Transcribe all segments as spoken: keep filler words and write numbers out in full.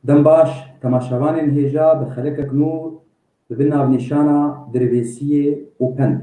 Dem baş, temaşevanên hêja bi xelekek nû bi bin navnîşana Dirbêsiyê û Pend.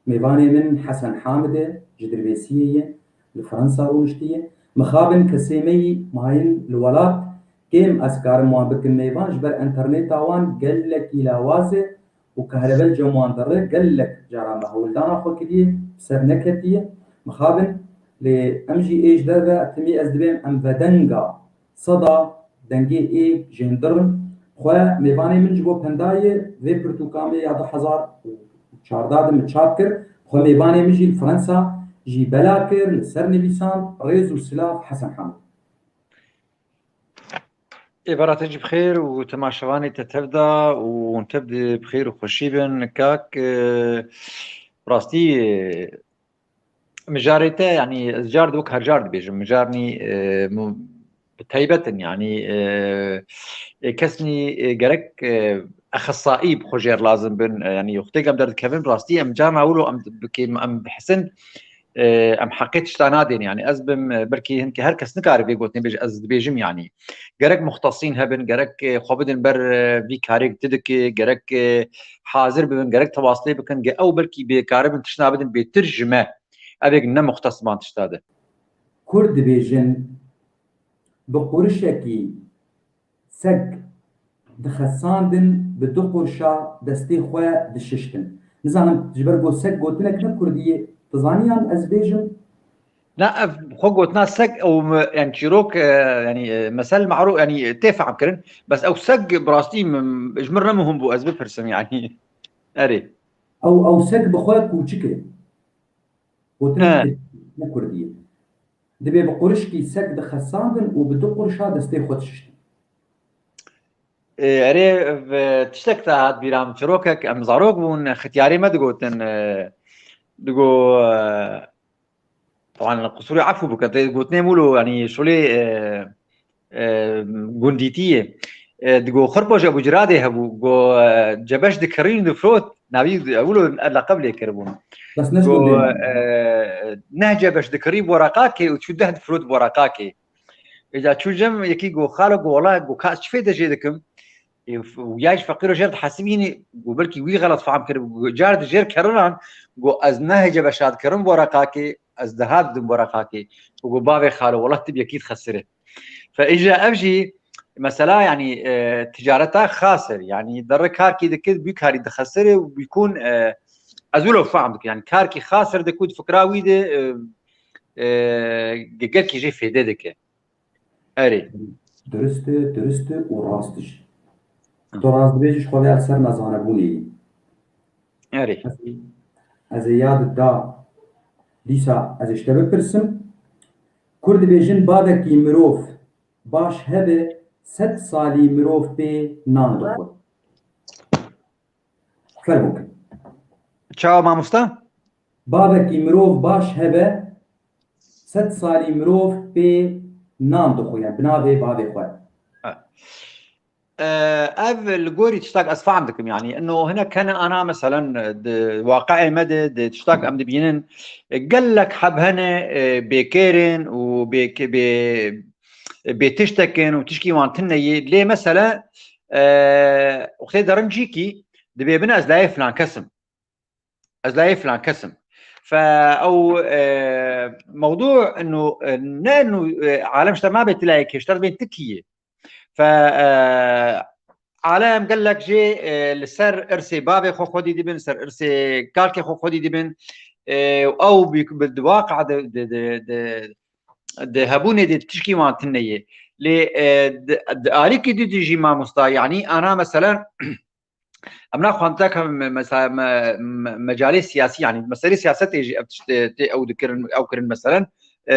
Mêvanê min Hesen Hamid e, ji Dirbêsiyê ye, li Fransa rûniştiye. Mixabin kesê me yî mayîn li welat kêm ez karim wan bikim mêvan, ji ber enterneta wan gelekî lawaz e û kahrebel cem wan dere, gelek cara me hewldana xwe kiriye, bi ser neketiye. Mixabin, lê em jî ê ji derve, timî ez dibêm em vedenga seda dengê ê jêndirin. Xwe mêvanê min ji bo pendayê vê pirtûka me ya du hezar û çardeh de min çap kir. Xwe mêvanê min jî li Fransa jî bela kir, li ser nivîsand, rêz û silav Hesen Hamid. Ê, bara te jî bi xêr û temaşevanê te tev da û hûn tev di bi xêr û xweşî bin. Kak, e, rastî, e, mijarê te, yanî ez car di wek her car dibêjim, mijarnî, e, mu-, bi taybet in, yanî, e, e, kesnî, e, gerek, e, exesaî bi xwe jêr lazim bin, e, yanî wextê em derdikevin, rastî em carna wilo em dibikêm, em dihisin, e, em heqê tişta nadên. Yanî ez bim, e, belkî hinke her kes nikare vê gotinê bêje, ez dibêjim yanî. Gerek muxtesîn hebin, gerek, e, xwe bidin ber, e, vî karê tu dikî, gerek, e, hazir bibin, gerek tewasitê bikin, ge ew belkî bê karibin tiştna bidin bêtir ji me. Ev ê ne muxtes ban tişta de. Kurd dibêjin, bi qurişekî seg dixesandin, bi du qurşa destê xwe dişiştin. Nizanim ji ber ku seg gotinek ne kurdî ye, tu zanî yan ez bêjim? Na, ev xwe gotina seg ew mi-, yani çîrok, e, yani, e, mesel marûf, yani, e, tê fehm kirin. Bes ew seg bi rastî min, ji min re muhim bû ez bipirsim yani. Erê. Ew, ew seg bi xwe kûçik e. Gotinek He. ne kurdî ye. Dibê bi qurişkî seg dixesandin û bi du qurşa destê xwe dişiştin. Ê, erê, ve tiştek te hat bîra min. Çirokek, em zarok bûn, xitiyarê me digotin, e, digo, e, teban qusûrê efû bikin, tê gotinê mûlo, yanî şolê, e, e, gundîtî ye. E, digo xirpo ji Ebû Ciradê hebû, go, e, cebeş dikirîn difrot, navî wilo laqeb lê kiribûn. Bes ne ji Go, gundê min. e, neh cebeş dikirî bo reqakê û çû deh difrot bo reqakê. Îca çû cem yekî go, "Xalo," go, "wala," go, "ka ez çi fêde jê dikim?" Ê, f-, û ya ji feqîr û jêr dihesibînî, go, belkî wî xelet fam kir, go, car di jêr kerinan, go, "Ez nehê cebeşat kirin bo reqakê, ez deha didim bo reqakê." Û go, "Bavê xalo, wala tu bi yekî dixesirê." Fe îja ev jî mesela, yanî, e, ticareta xasir, yanî derre karkî dikir, bî karî dixesirê û bîkûn, e, ez wilo fam dikim, yanî karkî xasir dikû di fikra wî de, e, e, ge-, gelkî jê fêde dike. Erê. Durist e, durist e û rast e jî. Hı. Tu rast dibêjî, ji xwe vê li ser nezanebûnê yî. Erê. Ez, ez ê yad da, dîsa ez ê ji te bipirsim. Kurd dibêjin, bavekî mirov baş hebe, sed salî mirov pê nan dixwe. Fermo kin. Çawa mamosta? Bavekî mirov baş hebe, sed salî mirov pê nan dixwe, yani bi navê bavê xwe. Ha. E, ev li gorî tiştak ez fam dikim, yani, ino hinek hene ana, meselen, di waqiê me de, di tiştak em dibînin, e, gelek heb hene, e, bêkêr in û bê-, bê-, bêtiştek in û tişkî wan tune ye. Lê mesele, e, wextê derin cîkî, dibê bin ez layê filan kes im. Ez layê filan kes im. Fe ew, e, mewdû inu, e, ne inu, e, alem ji te nabê tu layê kê, ji te dibên tu kî yê. Fe, e, alem gelek jê, e, li ser irsê bavê xwe xwedî dibin, li ser irsê kalkê xwe xwedî dibin. E, ew bi, bi, di waqa de, de, de, de, di hebûnê de tişkî wan tune ye. Lê, e, di, di alîkî dî de jî mamosta, yanî ana meselen, em naxwendin ka me-, mesa-, me-, me-, mecalê siyasî, yanî meselê siyasetê jî ev tişt, e, tê ew dikirin, ew kirin meselen. E,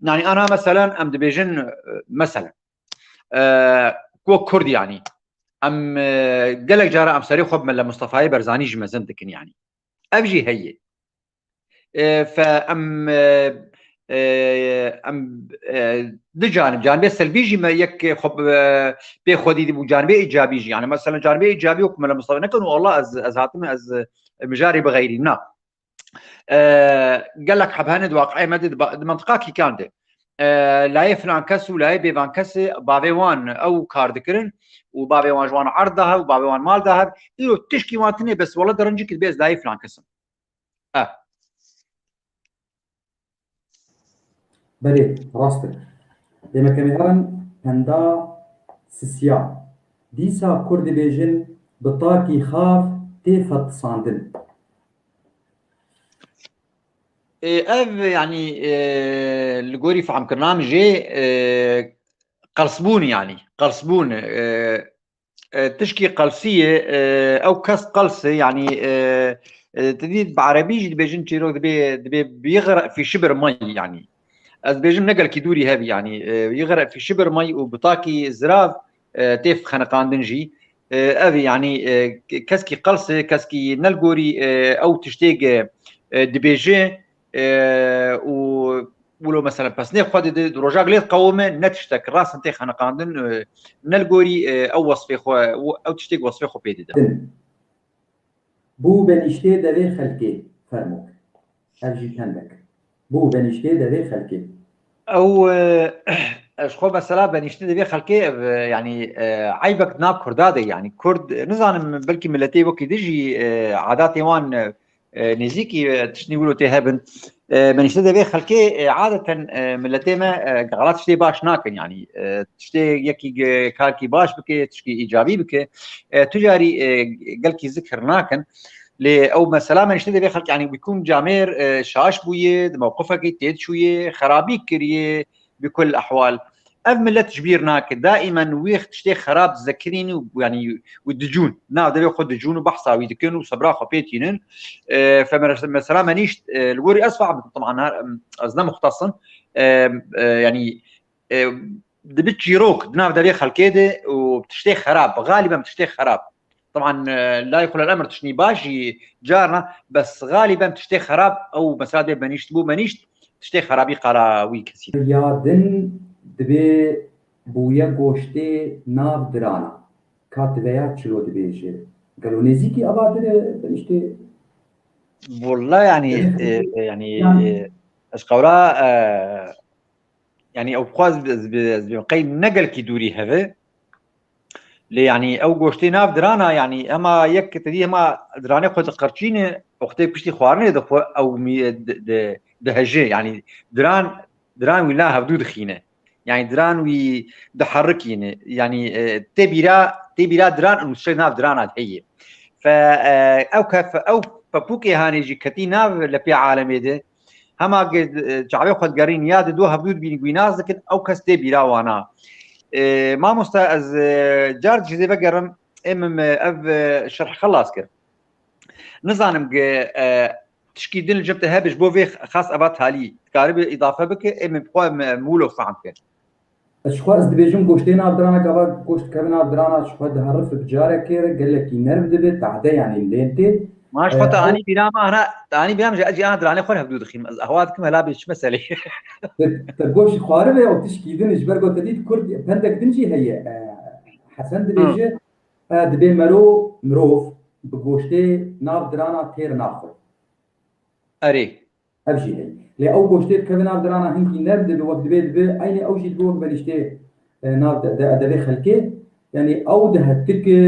yanî ana meselen em dibêjin, e, meselen, e, ku Kurd, yanî em, e, gelek cara em serê xwe bi Mele Mustafayê Berzanî jî mezin dikin, yanî ev jî heye. E, fe em, e, e, em, e, du canib, canibê selbî jî me yek xwe, e, pê xwedî dibû, canibê îcabî jî. Yani, mesela, canibê îcabî wek Mele Mustafa nekin û Allah ez, ez hatim, ez, e, mijarê bi xeyrî, na. E, gelek heb hene di waqiê me de, di ba-, di mentiqa kîkan de. e, layê filan kes û layê bêvan kesê bavê wan ew kar dikirin û bavê wan ji wan erd da hev û bavê wan mal da hev. Îro tişkî wan tine bes wele dirincî ki dibê ez layê filan kesim. E. Belê, rast e. Dêmeke me herin penda sisiya. Dîsa Kurd dibêjin bi takî xav tê fetisandin. E, ev, yanî, e, li gorî fehmkirina min jê, e, qelsbûn, yanî, qelsbûn, e, e, tişkî qelsiyê, e, ew kes qels e, yanî, e, e, tu dî bi erebî jî dibêjin çîrok dibê, dibê yixreq fî şibir may, yanî. Ez dibêjim ne gelkî dûrî hebî, yanî, e, yixreq fî şibir may û bi takî zirav, e, tê xeniqandin jî. E, ev, yanî, e, keskî qels e, keskî ne li gorî, e, ew tiştê ge, e, dibêje, e, û wilo, mesela, pesnê xwe dide, di rojak lê diqewime, ne tiştek, rastin tê xeniqandin, e, ne li gorî, e, ew wesfê xwe, ew tiştê wesfê xwe pê dide. Bû benîştê devê xelkê, fermo. Ev jî çendek. Bû benîştê devê xelkê. Ew, e, ez xwe mesela benîştê devê xelkê, ev, e, yanî, e, eybek di nav Kurda de, yanî Kurd, nizanim, belkî miletê wekî din jî, e, adatê wan, e, e, nêzîkî, e, tiştî wilo tê hebin. E, benîşte devê xelkê, e, adeten, e, miletê me, e, gala tiştê baş nakin, yanî, e, tiştê yekî ge-, karkî baş bike, tişkî îcabî bike, e, tu carî, e, gelkî zikir nakin. Lê ew mesela menîşte devê xelk, yanî wî kum camêr, e, şaş bûye, di mewqifekî tê diçûye, xerabî kiriye, bi kul ehwal. Ev milet ji bîr nake. Daîmen wî tiştê xerab dizekirîn û, yanî, wî dicûn. Nav devê xwe dicûn û behsa wî dikin û sebra xwe pê tînin. E, fe mere-, mesela menîşt, e, li gorî ez fehmim, teman, her, em, ez ne muxtesim. E, e, yanî, e, dibi çîrok, di nav devê xelkê de û tiştê xerab, xalîben tiştê xerab. Teman, e, layê xwe lel emir tiştî baş jî carna, bes xalîben tiştê xerab, ew mesela dê benîşt bû, benîşt, tiştê xerabî qala wî kesî. Ya din dibê bûye goştê nav dirana. Ka tu veya çilo dibêje. Gelo nêzîkî ava din e benîştê? Walla, yanî, e, e, yanî, e, ez qewra, e, yanî ew xwaz bi, bi, bi qey ne gelkî dûrî heve. Lê, yanî, ew goştê nav dirana, yanî, hema yek te dî hema diranê xwe diqirçîne, wextê piştî xwarinê dixwe, ew mî-, di, di, diheje. Yanî, diran, diran wî la hevdû dixîne. Yanî, diran wî diherikîne. Yanî, e, tê bîra, tê bîra diran û nûçe nav dirana heye. Fe, e, ew kef, ew pepûkê hanê jî ketî nav lepê alemê de. Hema ge, e, çavê xwe digerîn ya di do hevdû dibîn guînas dikin, ew kes tê bîra wana. E, mamosta, ez, e, car dizê vegerim, ê min, e, ev, e, şerh xelas kir. Nizanim ge, e, tişkî din li cem te hebe ji bo vê xas eva talî. Dikaribe îdafe bike, ê min bi xwe me, mûlo fehm kir. Ez ji xwe ez dibêjim goştê nav dirana, gava goşt dikeve nav dirana, ji xwe diherife bi carekê re gelekî nerm dibe, tahde yanî lên tê. Ma ji xwe te anî bîra me, ana, te anî bîra me, ji ez jî ana diranê xwe hevdû dixîm. Ez ehwa dikim hela bê çi meselê. Te, te goşt xwaribe û tişkî din ji ber ku te dît Kurd pendek din jî heye. E, Hesen dibêje, e, dibê mero mirov bi goştê nav dirana têr naxwe. Erê. Ev jî heye. Lê ew goştê dikeve nav dirana hinkî nerm dibe, wek dibê dibe, eynê ew jî dibe wek benîştê, e, nav de, de, devê xelkê. Yanî ew dihetike,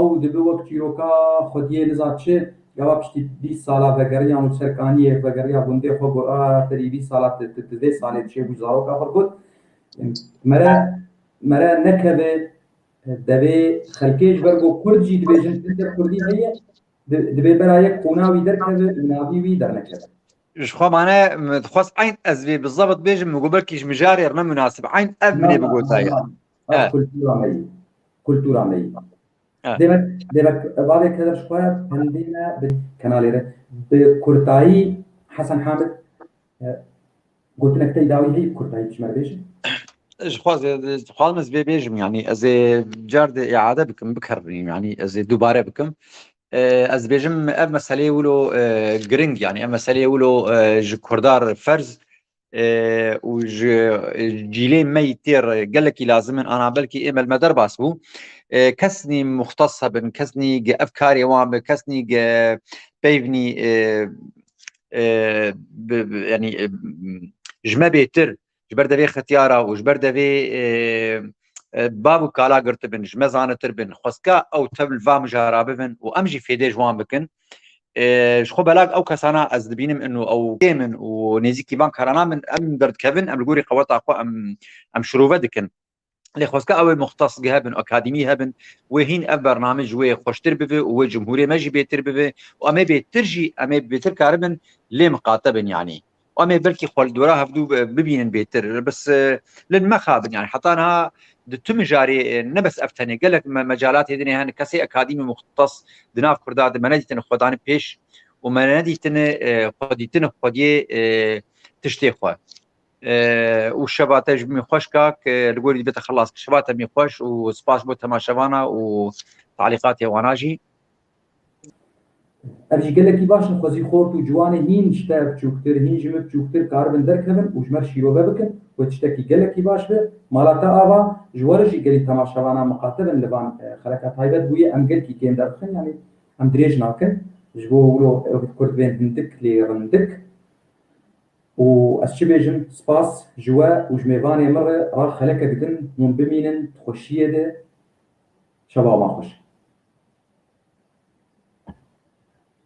ew dibe wek çîroka xwediyê niza çi, gava piştî bîst sala vegeriyan û serkaniyê vegeriya gundê xwe got, a, terî bîst sala ti, ti, ti vê salê dişê bû zaroka xwe got. Mere, mere nekeve devê xelkê ji ber ku Kurd jî dibêjin, Kurd Kurdî heye, di, dibê bera yek qûna wî derkeve û navî wî dernekeve. Ji xwe mane, min dixwest eyn ez vê bi zebit bêjim, min got belkî ji mijarê re ne munasib. Eyn ev min ê bigotaya. Ev kultura me yî. Kultura me yî. Demek, demek, bavê keder ji xwe pendê me bi kenalê re. Bi kurtayî Hesen Hamid, e, gotinek te îdawî heyî bi kurtayî ji me re bêjin? Ji xwe ez, dixwazim ez vê bêjim, yanî ez ê car de îade bikim, bikerînim, yanî ez ê dubare bikim. E, ez dibêjim ev meseleyê wilo, e, giring, yanî ev meseleyê wilo, e, ji Kurda re ferz, e, û ji, e, cîlê me yî têr gelekî lazim in, ana belkî ê me li me derbas bû. E, kesnî muxtes hebin, kesnî ge ev karê wan bi, kesnî ge peyvnî, e, e, bi, bi, yanî, e, ji me bêtir ji ber devê xetiyara û ji ber devê, e, e, bav û kala girtibin, ji me zanitir bin, xwestka ew tev li va mijara bibin û em jî fêdê ji wan bikin. E, ji xwe belag ew kesana ez dibînim inu ew kêm in û nêzîkî van karana min, em derdikevin, em li gorî qeweta xwe em, em şirove dikin. Lê xwestka ew ê muxtesgî hebin, akademî hebin, wê hîn ev bername ji wê xweştir bibe û wê cumhûrê me jî bêtir bibe û em ê bêtir jî, em ê bêtir karibin lê miqate bin, yanî. Û em ê belkî xwe li dora hevdû bi-, bibînin bêtir. Bes, e, lê mexabin, yanî heta niha di tu mijarê, e, ne bes ev tenê, gelek me-, mecalatê dinê hene, kesê akademî muxtes di nav Kurda de me nedîtine xwe dane pêş û me nedîtine, e, xwe dîtine xwediyê, e, tiştê xwe. E, û şeva te ji min xweş kak, e, li gorî dibête xelas, şeva te min xweş û spas bo temaşevana û talîqatê wana jî. Ev jî gelekî baş in, xwezî xort û ciwanê hîn ji te biçûktir, hîn ji min biçûktir karibin derkevin û ji me re şîrove bikin. Wê tiştekî gelekî baş be. Mala te ava, ji we re jî gelî temaşevana miqate bin li van, e, xeleka taybet bûye. Em gelkî kêm derdixin, yanî em dirêj nakin. Ji bo wilo ew kurd bên hindik lê rindik. Û ez çi bêjim, spas ji we û ji mêvanê min re, ra xelekek din hûn bimînin di xweşiyê de. Şeva wan xweş.